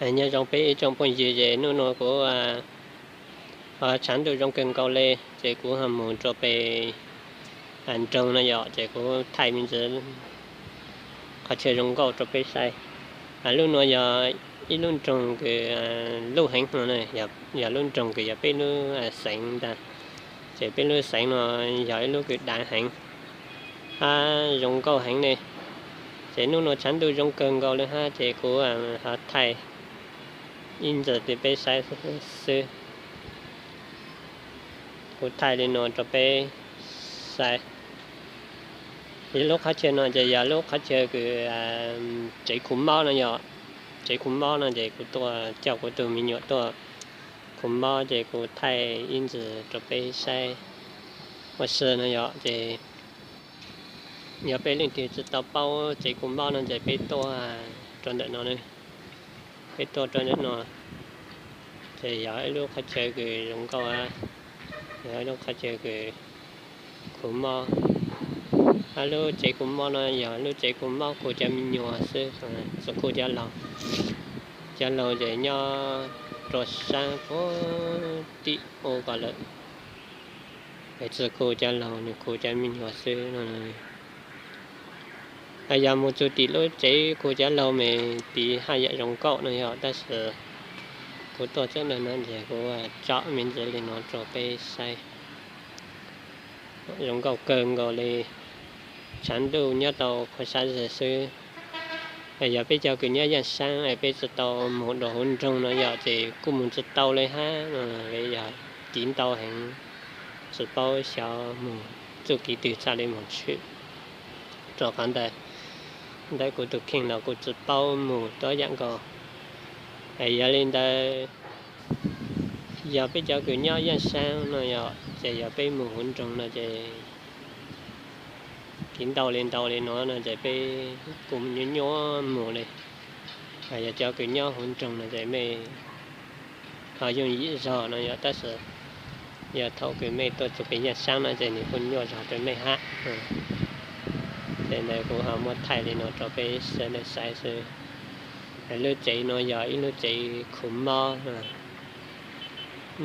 Nyob zoo peb ib tsoom phooj ywg, ces hnub no kuv ho tshav ntuj zoo kawg nkaus li, ces kuv ho mus rau pem nroog no yom, ces kuv thaij me ntsis qhov chaw zoo nkauj rau peb saib. Lub no yog ib lub nroog kws luj heev no, yog lub nroog kws yog peb lub xeev ntag. Ces peb lub xeev no yog ib lub kws dav heev hab zoo nkauj heev li. Ces hnub no tshav ntuj zoo kawg nkaus li hab, ces kuv ho thaij ib ntsis rau peb saib xwb. Kuv thaij li no rau peb saib. Yog lub qhov chaw no ces yog lub qhov chaw kws tsev khu mob no yom. Tsev khu mob no ces kuv tuaj coj kuv tus me nyuam tuaj khu mob, ces kuv thaij ib ntsis rau peb saib ua si no yom. Ces yog peb leej twg tsis tau paub tsev khu mob no ces peb tuaj rau ntawm no, peb tuaj rau ntawm no, ces yog ib lub qhov chaw kws zoo nkauj, yog ib lub qhov chaw kws khu mob. Hab lub tsev khu mob no yog lub tsev khu mob khu cov me nyuam xwb, tsis khu cov laug. Cov laug ces nyob rau sab puag tim ub ko lawm, es tsis khu cov laug, nws khu cov me nyuam xwb no. Yog mus txug tim lub tsev khu cov laug mas tid haj yam zoo nkauj no yog, tab sis kuv tuaj txog ntawm no ces kuv tso me ntsis li no rau peb saib. Zoo nkauj kawg nkaus li. Tshav ntuj nyob tau qhov sab ze xwb. Yog peb cov kws nyob yaaj saab es peb tsis tau mus rau huv nroog no yom, ces kuj mus tsis tau li hab, vim yog tid ntau heev, tsis paub xyov mus txuj kev twg txhaj li mus tshwm. Rau qhov ntawd, ntawm kuv tus kheej los kuv tsis paub mus tuab yam nkaus. Yog li ntawd, yog peb cov kws nyob yaaj saab no yom, ces yog peb mus huv nroog no ces kev ntau li ntau li no no ces peb kuj nyuaj nyuaj mus li. Yog cov kws nyob huv nroog no ces mej ho yooj yim zog no yom, tab sis yog thaum kws mej tuaj txug pem yaaj saab no ces nws kuj nyuaj zog rau mej hab. Ces ntawd kuv ho muab thaij li no rau peb sawv daws saib xwb. Lub tsev no yog ib lub tsev khu mob,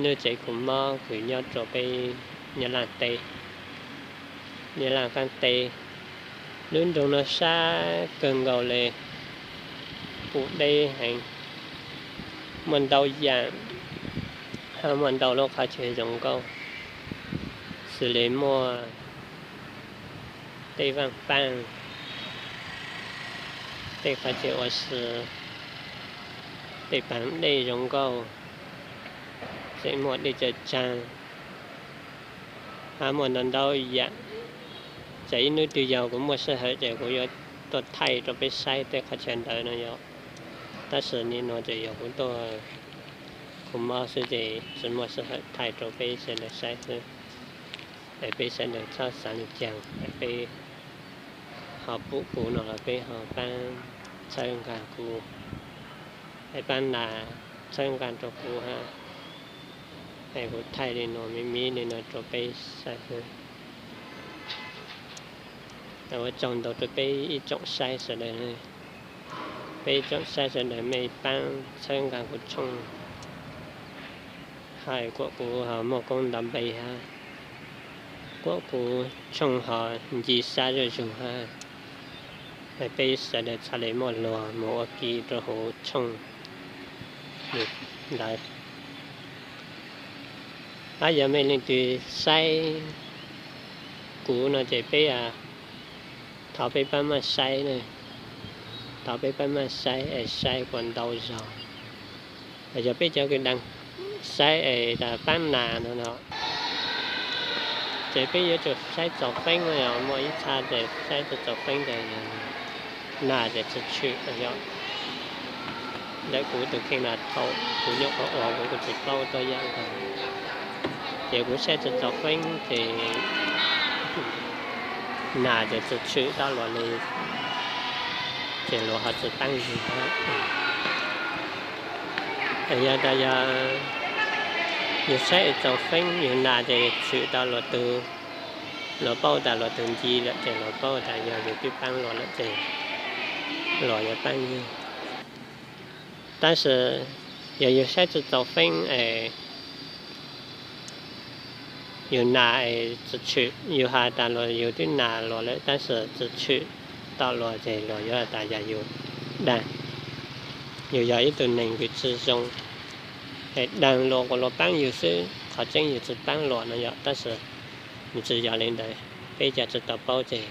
lub tsev khu mob kws nyob rau peb Nyab Laj teb, Nyab Laj qaab teb. Lub nroog no sab kawg nkaus li, pum deb heev, muaj ntau yaam, muaj ntau lub qhov chaw zoo nkauj, xws li muaj tej vaaj paaj, tej qhov chaw ua si, tej paaj dej zoo nkauj, tseem muaj dej cawv tsaag, hab muaj ntau ntau yaam. Txawm ib hnub twg yog kuv muaj sij hawm ces kuv yuav tuaj thaij rau peb saib tej qhov chaw ntawd no yom. Tab sis nim no ces yog kuv tuaj khu mob xwb ces tsis muaj sij hawm thaij rau peb sawv daws saib xwb. Es peb sawv daws txhob xaav le caag, es peb ho pum kuv no los peb ho paab txhawb nqaa kuv, es paab nas txhawb nqaa rau kuv hab. Es kuv thaij li no miv miv li no rau peb saib xwb. Ua tsaug ntau rau peb ib tsoom saib sawv daws, peb ib tsoom saib sawv daws mej paab txhawb nqaa kuv tshooj, hab kuas kuv ho muaj koob nto npe hab, kuas kuv tshooj ho nce sab zuj zug hab. Peb sawv daws txhaj le muaj luag mus ua ke rau huv tshooj ntawd. Hab yog mej leej twg saib kuv no ces peb, thov peb paab maj saib, thov peb paab maj saib es saib kuas ntau zog. Yog peb cov kws daag saib es paab nas no no, ces peb yuav tsum saib txaus feeb no, yog muaj ib txha ces saib tsis txaus feeb ces nas ces tsis tshwm no yom. Ntawm kuv tus kheej na thaum kuv nyuam qhuav ua kuv kuj tsis paub tuab yam nkaus, ces kuv saib tsis txaus feeb ces nas ces tsis tshwm dab luag li, ces luag ho tsis paab yug. Yog tas yog yug saib txaus feeb yug nas ces tshwm tau luag tug, luag paub tas luag tug nce lawm ces luag paub tas yog yug twb paab luag lawm ces luag yuav paab yug. Tab sis yog yus saib tsis txaus feeb es yus nas es tsis tshwm, yus has tas luag yus twb nas luag lawm tab sis tsis tshwm tau luag ces luag yuav has tas yog yus dag, yus yog ib tug neeg kws tsis zoo, es dag luag kuas luag paab yus xwb, qhov tseeb yus tsis paab luag no yom. Tab sis nws tsis yog li ntawd, peb cov tsis tau paub ces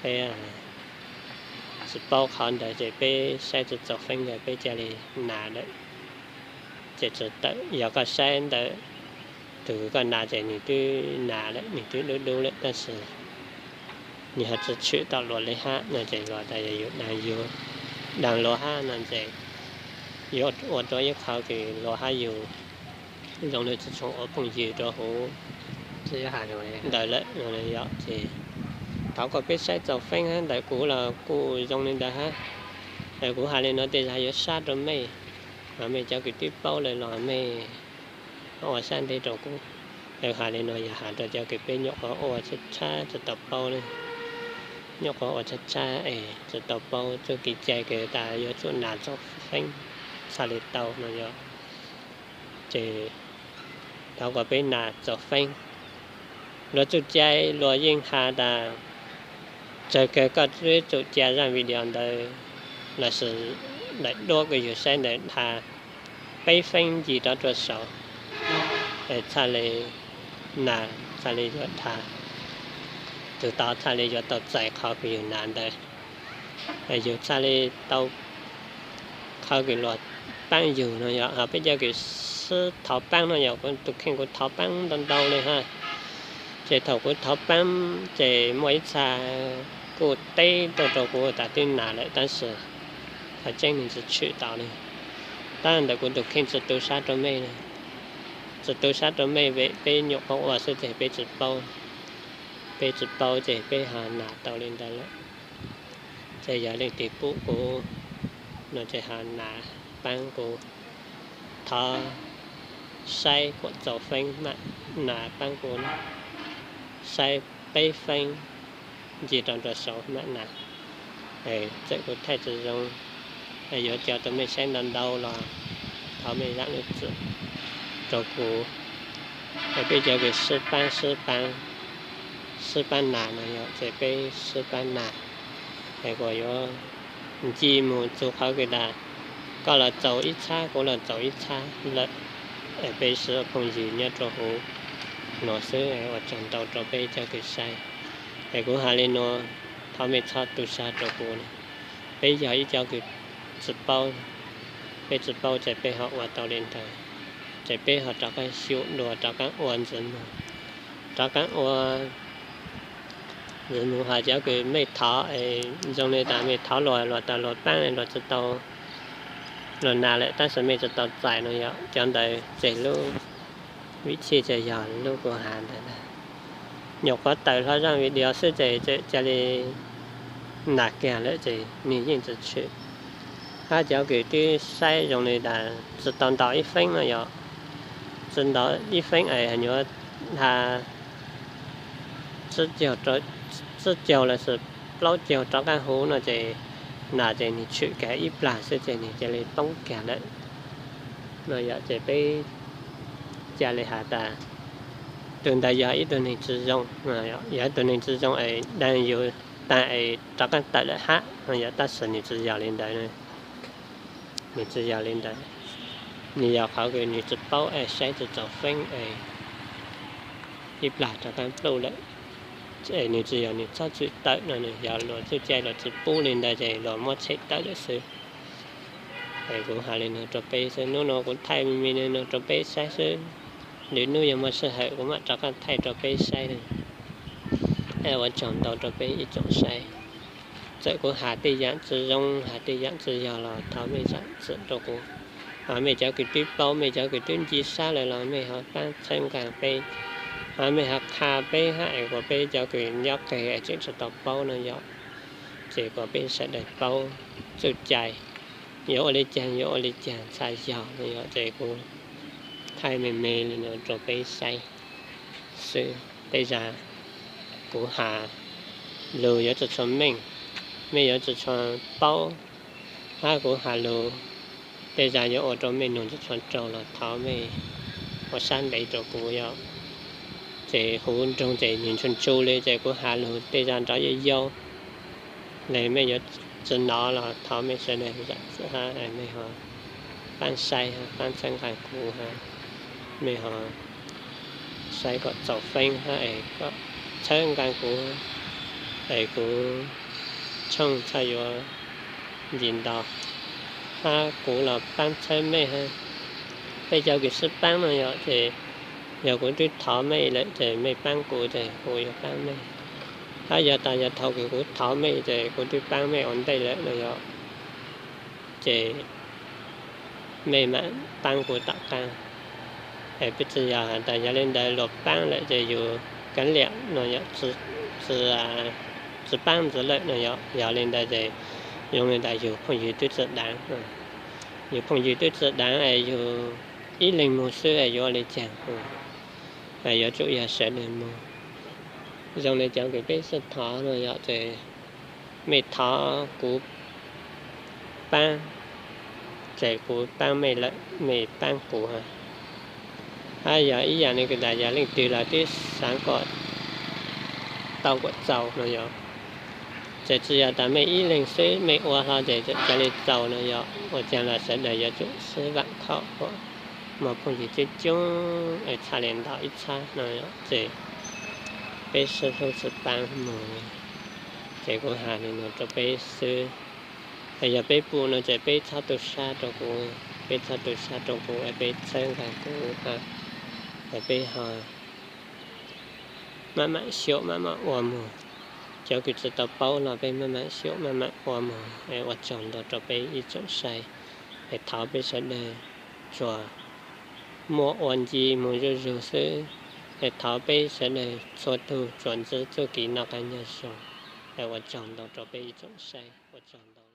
peb tsis paub qhov ntawd ces peb saib tsis txaus feeb ntawd peb ca li nas lawm. Ces tsis tawm, yog koj saib ntawm tus koj nas ces nws twb nas lawm, nws twb dub dub lawm tab sis nws ho tsis tshwm tau luag li hab no ces luag tas yog yus dag, yus dag luag hab no ces yuav ua rau ib qho kws luag hab yus zoo le tsis tshua ua phooj ywg rau huv ntawd lawm no yom. Ces thov kom peb saib txaus feeb hab, ntawm kuv los kuj zoo li ntawd hab. Kuv has li no tej zag yuav sab rau mej, mas mej cov kws twb paub lawm los mej ua sab nteg rau kuv. Has li no yog has rau cov kws peb nyuam qhuav ua tshab tshab tsis tau paub ne, nyuam qhuav ua tshab tshab es tsis tau paub txuj kev cai kws tas yuav tsum nas txaus feeb txhaj li tau no yom. Ces thov kom peb nas txaus feeb. Luag txuj cai luag yeej has tas tsawg kawg koj twb tsum cia zaaj video ntawd lossis daim duab kws yus saib ntawd dhau peb feeb ncig rov rua saud, txhaj li nas, txhaj li yuav dhau, tug tod txhaj li yuav tau txais qhov kws yus nas ntawd, yus txhaj li tau qhov kws luag paab yus no yom. Ho peb cov kws sib thov paab no yog kuv tus kheej kuv thov paab ntau ntau li hab. Ces thaum kuv thov paab ces muaj ib txha kuj teb tuaj rau kuv tas twb nas lawm tab sis qhov tseeb nws tsis tshwm tau li. Tab ntawm kuv tus kheej tsis tu sab rau mej, tsis tu sab rau mej vim peb nyuam qhuav ua xwb ces peb tsis paub, peb tsis paub ces peb ho nas tau li ntawd lawm. Ces yog leej twg pum kuv no ces ho nas paab kuv, thov saib kuas txaus feeb mam nas paab kuv, saib peb feeb ncig rau nraum saud mam nas. Txawm kuv thaij tsis zoo, yuav coj rau mej saib ntau ntau los thov mej zaam lub txim rau kuv. Peb cov kws sib paab, sib paab, sib paab nas no yog ces peb sib paab nas, es kuas yuav nce mus txug qhov kws tas koj los txaus ib txhab kuv los txaus ib txhab lawm, es peb sib ua phooj ywg nyob rau huv no xwb. Ua tsaug ntau rau peb cov kws saib, es kuv has li no, thov mej txhob tu sab rau kuv. Peb yog ib cov kws tsis paub, peb tsis paub ces peb ho ua tau li ntawd, ces peb ho rov qaab xyum dua, rov qaab ua ntxiv mus, rov qaab ua ntxiv mus. Ho cov kws mej thov, zoo li tas mej thov luag, luag tas luag paab, luag tsis tau, luag nas lawm tab sis mej tsis tau txais no yog cov ntawd ces lub vim chij ces yog lub kuv has ntawd, nyuam qhuav tawm hlo zaaj video xwb ces ca li nas kiag lawm ces nws yeej tsis tshwm. Hab cov kws twb saib zoo li tas tsis tau ntau ib feeb no yog, tsis ntau ib feeb es nyuav has tsib caug lossis plaub caug rov qaab huv no ces nas ces nws tshwm kiag ib plag xwb ces nws ca li poob kiag lawm no yog. Ces peb ca li has tas tug ntawd yog ib tug neeg tsis zoo, yog ib tug neeg tsis zoo es dag yus taag es rov qaab tawm lawm hab no yog, tab sis nws tsis yog li ntawd. Nws tsis yog li ntawd, nws yog qhov kws nws tsis paub es saib tsis txaus feeb es ib plag rov qaab pluj lawm. Es nws tsis yog nws txhob txwm tawm no, nws yog luag txuj cai luag tsis pub li ntawd ces luag muab tshem tawm lawm xwb. Es kuv has li no rau peb xwb, nub no kuv thaij me me no rau peb saib xwb. Lwm nub yog muaj sij hawm kuv mam rov qaab thaij rau peb saib. Ua tsaug ntau rau peb ib tsoom saib. Txawm kuv has tej yaam tsis zoo, has tej yaam tsis yog los thov mej zaam txim rau kuv. Ho mej cov kws twb paub, mej cov kws twb nce sab lawm los mej ho paab txhawb nqaa peb, ho mej ho qha peb hab es kuas peb cov kws nyob qeg es tseem tsis tau paub no yog, ces kuas peb sawv daws paub txuj cai yuav ua li caag, yuav ua li caag txhaj yog no yog. Ces kuv thaij me me li no rau peb saib xwb. Tej zag kuv has lug yuav tsis tshua meej, mej yuav tsis tshua paub, hab kuv has lug tej zaj yuav ua rau mej nug tsis tshua raug los thov mej ua sab ntev rau kuv yom. Ces huv nroog ces nws ntsu ntsu li ces kuv has lug tej zaj nrov yau yau le mej yuav tsis nov los thov mej sawv daws zam txim hab mej ho paab saib hab paab txhawb nqaa kuv hab mej ho saib kom txaus feeb hab es kom txhawb nqaa kuv es kuv tshooj txhaj yuav nti nto hab kuv los paab txhawb mej hab. Tej cov kws sib paab no yom ces yog kuv twb thov mej lawm ces mej paab kuv ces kuv yuav paab mej. Hab yog tas yog thaus kws kuv thov mej ces kuv twb paab mej ua ntej lawm no yom, ces mej mam paab kuv tom qaab. Es peb tsi yog has tas yog li ntawd luag paab lawm ces yus kav liam no yom, tsi paab ntxiv lawm no yom. Yog li ntawd ces zoo li tas yus phooj ywg twb tsi daav, yus phooj ywg twb tsi daav es yus ib leeg moog xwb es yuav ua li caag, yuav tsum yog sawv daws moog. Zoo li cov kws peb sib thov no yom ces mej thov kuv paab ces kuv paab mej lawm, mej paab kuv. Hab yog ib yaam le kws tas yog leej twg los twb xaav kom tau kom txaus no yom, ces tsi yog tas mej ib leeg xwb mej ua hlo ces ca le txaus no yom. Ua caag los sawv daws yuav tsum sib vaam khom kom muaj phooj ywg coob coob es txhaj le nto ib txhab no yom, ces peb sib hlub sib paab moog. Ces kuv has li no rau peb xwb, es yog peb pum no ces peb txhob tu sab rau kuv, peb txhob tu sab rau kuv es peb txhawb nqaa kuv hab, es peb ho maj mam xyuam maj mam ua moog. Cov kws tsi tau paub los peb maj mam xyuam maj mam ua moog. Ua tsaug ntau rau peb ib tsoom saib, es thov peb sawv daws tsuas muaj ua nci moog zuj zug xwb, es thov peb sawv daws txhua tug tsuas ntsib txuj kev noj qaab nyob zoo. Es ua tsaug ntau rau peb ib tsoom saib, ua tsaug ntau.